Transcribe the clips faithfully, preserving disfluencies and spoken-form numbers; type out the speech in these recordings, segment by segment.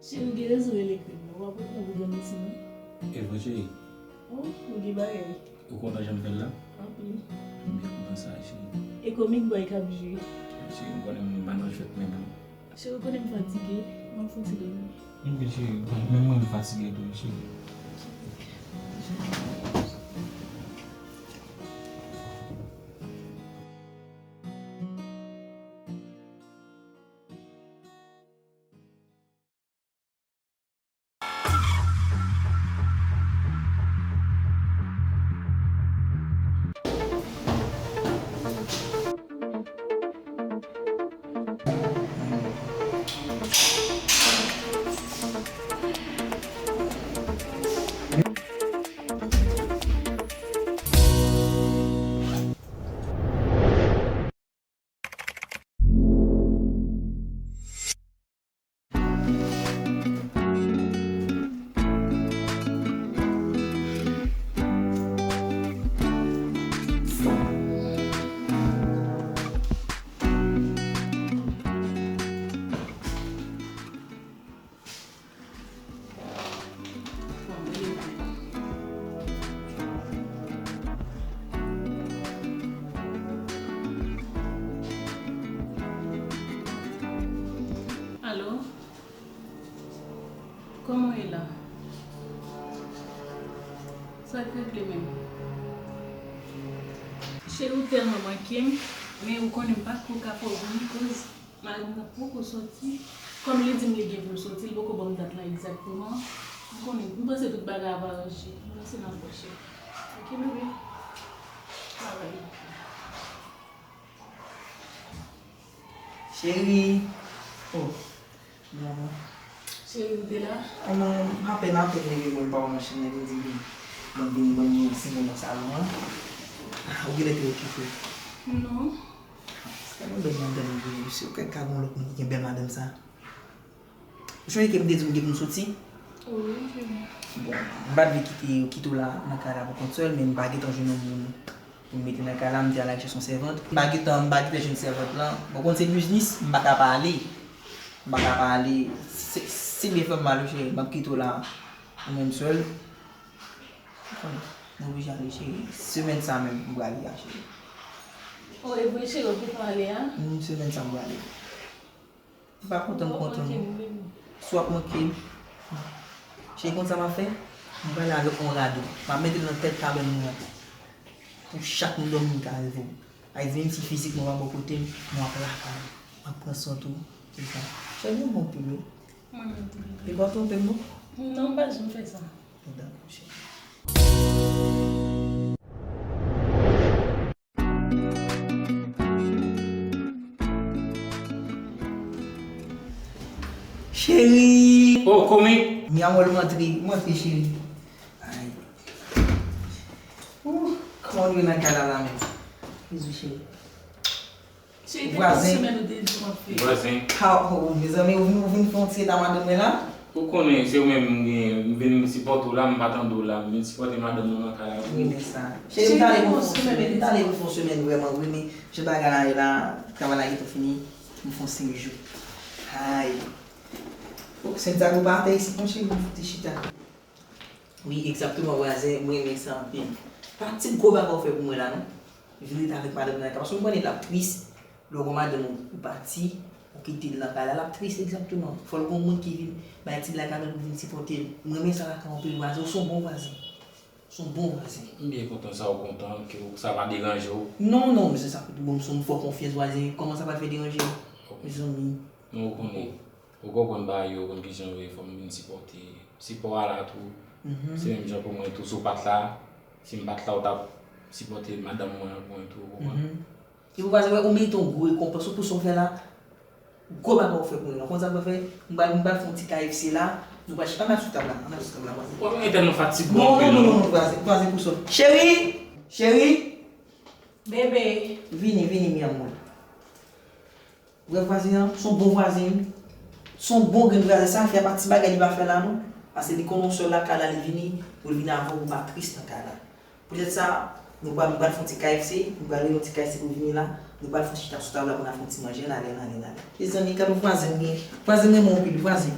Cheri, ou gen rezon rele krèm nan. W ap reponn pou granmesi non. E vre, cheri. Oh, ou gen bagay. Ou kontan jan m fè l la? Anpil. M byen kontan sa, cheri. E komik bòy k ap jwe. Cheri, m konnen m pa nan jwèt menm non. Cheri, ou konnen m fatige. M ap fon ti dòmi. Anpil, cheri. Bon, menm mwen m fatige tou, cheri. Alo? Kòman w ye la? Sa k regle menm? Cheri, ou tèlman manke m, men ou konnen m pa ko ka fè w vini koz mari m nan poko sòti. Kòm li di m li gen pou l sòti, li poko ban m dat la egzakteman. Ou konnen, m panse tout bagay ap aranje. M panse n ap wè cheri. Oke, bebe. Babay. Cheri. Oh. Bon. Cheri, ou te la? Ah non, apèn, apèn leve mwen pa wè machin nan, li di li mwen vini ban m yon ti mo nan salon an. Ah, ou genlè te okipe. Non. Se yon bèl madanm ou ye, mesye, ou kwè ka gen yon lòt moun ki gen bèl madanm sa? Ou sonje ke m te di w m gen pou m soti? Wi, m sonje. Bon, m pa t vle kite, kite w la nan kay la pou kont sèl, men m pa gentan jwenn yon moun pou m mete nan kay la, m te al rechèche yon sèvant. M pa gentan, m pa gentan jwenn sèvant lan. Bon, konn se biznis, m pa ka pa ale. M pa ka pa ale. Se, se byen fè m mal, wi, cheri. M ap kite w la ou menm sèl. Ou konnen, m oblije ale, cheri. Semèn sa menm, m prale a, cheri. O, e vre, cheri, ou gentan ale a? Wi, semèn sa m prale. M pa kontan, m kontan. Si w ap manke m. Cheri, konn sa m ap fè? M prale avèk yon rado. M ap mete l nan tèt kabann mwen an. Pou chak moun dòmi, m ka reve w. Sa vle di, menm si fizikman w pa bò kote m, m ap lakay ou. M ap pran swen w tou. Se sa. Cheri, ou bon anpil, wi. Mwen menm tou. E pa w twonpe m, non? Non, m pa janm fè sa. Bon, dakò, cheri. Cheri! Oh, komik! Mi amor, m antre, m antre, cheri. Ay. Ouh, kòman nou ye nan kay la, la menm? Jezi, cheri. Cheri, te gen semèn ou te di w ap fè. Vwazen. Ha, oh, mezanmi, ou vin, ou vin fè yon ti eta madanm mwen la? Ou konnen, se ou menm m gen, m vin sipòte w la, m pa tande w la, m vin sipòte madanm mwen nan kay la. Wi, men sa. Cheri, m t ale pou fè yon semèn, m t ale pou fè yon semèn vrèman, wi, men jan bagay la ye la, travay la gentan fini, m fè yon senk jou. Ay. Oh, Santiago pa atè isit, non, cheri, m fout chita. Wi, egzakteman, vwazen, mwen renmen sa anpil. Pa ti gwo bagay ou fè pou mwen la, non. Vin rete avèk madanm nan nan kay, paske m konnen l ap tris. Lè w gon madanm ou, ou pati, ou kite l nan kay la, l ap tris, egzakteman. Fò l gon moun ki vin bay ti blayi avè l pou vin sipòte l. Mwen renmen sa lakay ou anpil, vwazen, ou se yon bon vwazen. Ou se yon bon vwazen. M byen kontan sa ou kontan, ke ou, sa pa deranje w. Non, non, se sa ki pi bon, m se yon moun fè w konfyans, vwazen. Kòman sa pral fè deranje w? Ok. Mezanmi. Non, ou konnen. Ou konprann bagay yo, ou konn kijan yo ye, fò m vin sipòte. Sipò a la tou. Mhm. Se menm jan pou mwen tou, si w pa t la, si m pa t la, ou t ap sipòte madanm mwen an pou mwen tou, ou konprann? Mhm. Epi vwazen, wè, ou merite yon gwo rekonpans pou sa w fè la. Gwo bagay ou fè pou mwen. Konn sa nou pral fè? M pral, m pral fè yon ti K F C la. Nou pral, ann al sou tab la, ann al sou tab la, vwazen. Ou pa gen tèlman fatig non, non, non, non, non, vwazen, vwazen pou sa. Cheri! Cheri! Bebe! Vini, vini, mi amor. Vrè vwazen an, se yon bon vwazen wi. Se yon bon grenn vwazen, sa fè pa ti bagay li pa fè la non. Paske li konnen yon sèl lakay la li vini, pou l vin avè w, ou pa tris nan kay la. Poutèt sa, nou pral, nou pral fè yon ti K F C, nou pral rele yon ti K F C pou vini la, nou pral fè yon chita sou tab la pou n al fè yon ti manje, ann ale, ann ale, ann ale. Mezanmi, gade yon vwazen m gen, vwazen m renmen w anpil wi, vwazen.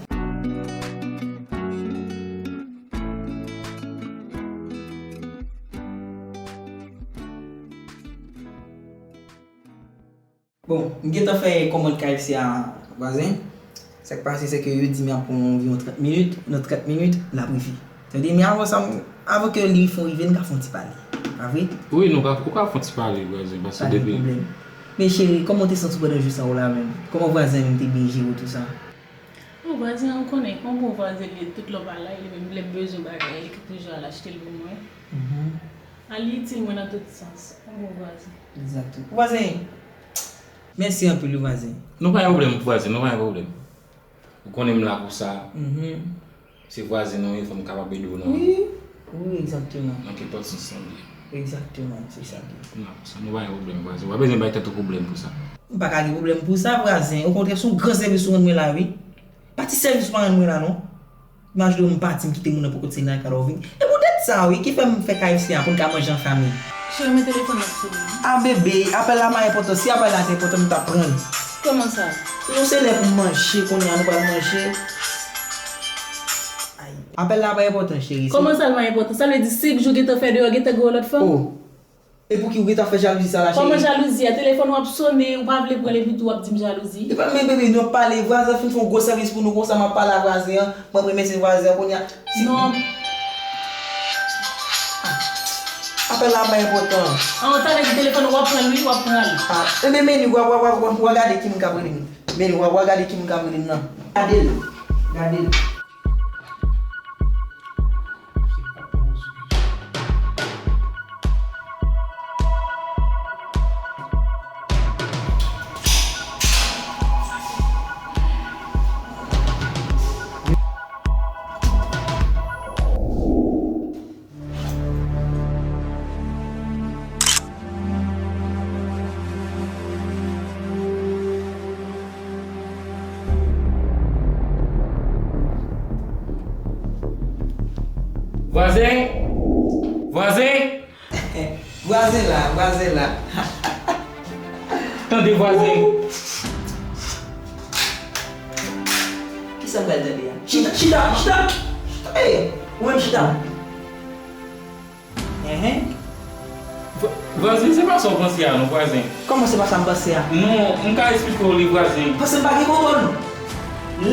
Bon, m gentan fè kòmand K F C a, vwazen. Sa k pase, se ke yo di m y ap pran anviwon trant minit. Nan trant minit, l ap rive. Tande, men avan sa, m, avan ke li fon rive, n ka fè yon ti pale. Pa vre? Wi, nou ka, ou ka fè yon ti pale, vwazen, paske depi. Pa gen pwoblèm. Men cheri, kòman w te santi w pandan jou sa yo la menm? Kòman vwazen menm te byen jere w, tou sa? Bon, vwazen an, ou konnen, yon bon vwazen li ye, tout lè w pa la, li menm, lè m bezwen bagay, li ki toujou al achte l pou mwen. Mhm. A, li itil mwen nan tout sans. Yon bon vwazen. Egzakteman. Vwazen, mèsi anpil wi, vwazen. Nou pa gen pwoblèm, vwazen, nou pa gen pwoblèm. Ou konnen m la pou sa. Mhm. Se vwazen nou ye, fò m kapab ede w nan. Wi, wi, egzakteman. Nan kenpòt sans lan ye. Egzakteman, se sa ki. M la pou sa, nou pa gen pwoblèm, vwazen. Ou pa bezwen bay tèt ou pwoblèm pou sa. M pa ka gen pwoblèm pou sa, vwazen. Okontrè, se yon gran sèvis ou rann mwen la, wi. Pa ti sèvis ou pa rann mwen la, non. Imajine w, m pati, m kite moun nan poko ti nan kado vin. E poutèt sa, wi, ki fè m fè K F C a pou n ka manje an fanmi. Cheri, men telefòn nan ap sone. A, bebe, apèl la pa enpòtan. Si apèl la te enpòtan, m t ap pran l. Kòman sa? Non, se lè pou m manje, kounye a nou pral manje. Ay. Apèl la pa enpòtan, cheri. Kòman sa l pa enpòtan? Sa vle di senk jou gentan fè deyò, gentan gen yon lòt fanm? Oh. E pouki ou gentan fè jalouzi sa la, cheri? Kòman jalouzi a? Telefòn w ap sone, ou pa vle pran l epi tou w ap di m jalouzi? Epa, men bebe, nou ap pale, vwazen fin fè yon gwo sèvis pou nou konsa, m ap pale a vwazen an, m ap remèsye vwazen an kounye a. Si. Non. Apèl la pa enpòtan. An, talè di telefòn ou w ap pran l, wi, w ap pran l. A, e men, men, w a, w a, w a, w a gade ki moun k ap rele m. Men, w a, w a gade ki moun k ap rele m nan. Gade l. Gade l. Vwazen! Vwazen! Vwazen la, vwazen la. Tande vwazen. Kisa m pral tande a? Chita, chita, chita! Chita! Ey! Ou menm chita! Enhen. Vwa-, vwazen, se pa sa w panse a non, vwazen. Kòman se pa sa m panse a? Non, m ka esplike w li, vwazen. Paske m pa gen kontwòl.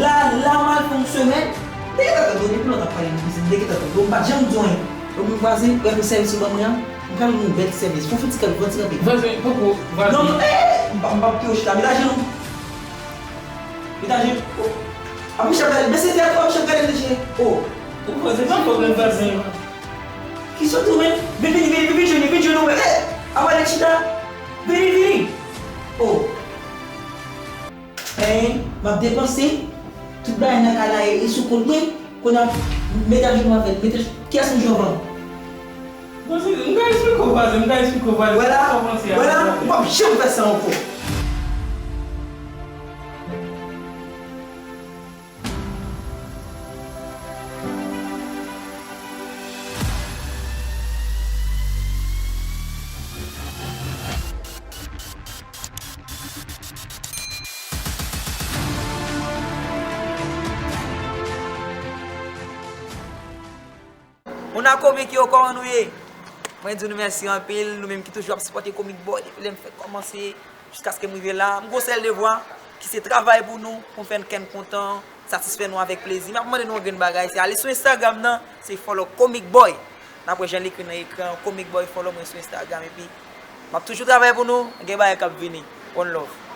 La, la, m al fè yon semèn. M te gentan tande w depi lontan ap pale de biznis, m te gentan tande w, m pa t janm di w anyen. Ou menm vwazen, ou wè pou sèvis ou ban mwen an, m ka ban w yon bèl sèvis. Fè yon ti kanpe, fè yon ti kanpe. Vwazen, poko, vwazen. Non, non, eh, m pa, m p ap kite w chita, met ajenou. Met ajenou. Oh. Ap chita gade, bese tèt ou, ap chita gade m nan je. Oh. Ou vwazen, pa fòk mwen vwazen. Ki sòt ou menm? Vin, vin, vin, vin, vin jwenn, vin jwenn ou menm. Eh! Apa nèg chita? Vini, vini! Oh! Hein, m ap depanse. Tout bagay nan kay la e, e sou kont mwen. Kounye a, mete ajenou avè l. Mete, kiyès m jwe anvan? Bon, se, m ka esplike w vwazen, m ka esplike w vwazen. Vwala, vwala, ou p ap janm fè sa ankò. Moun a komik yo, kòman nou ye? Mwen di nou mèsi anpil, nou menm ki toujou ap sipòte Comic Boy depi lè m fèk kòmanse. Jiskaske m rive la, m gon sèl devwa, ki se travay pou nou, pou n fè n kè n kontan, satisfè nou avèk plezi. M ap mande nou yon grenn bagay, se ale sou Instagram nan, se follow Comic Boy. N ap wè jan l ekri nan ekran an, Comic Boy, follow mwen sou Instagram, epi m ap toujou travay pou nou, gen bagay k ap vini. One love.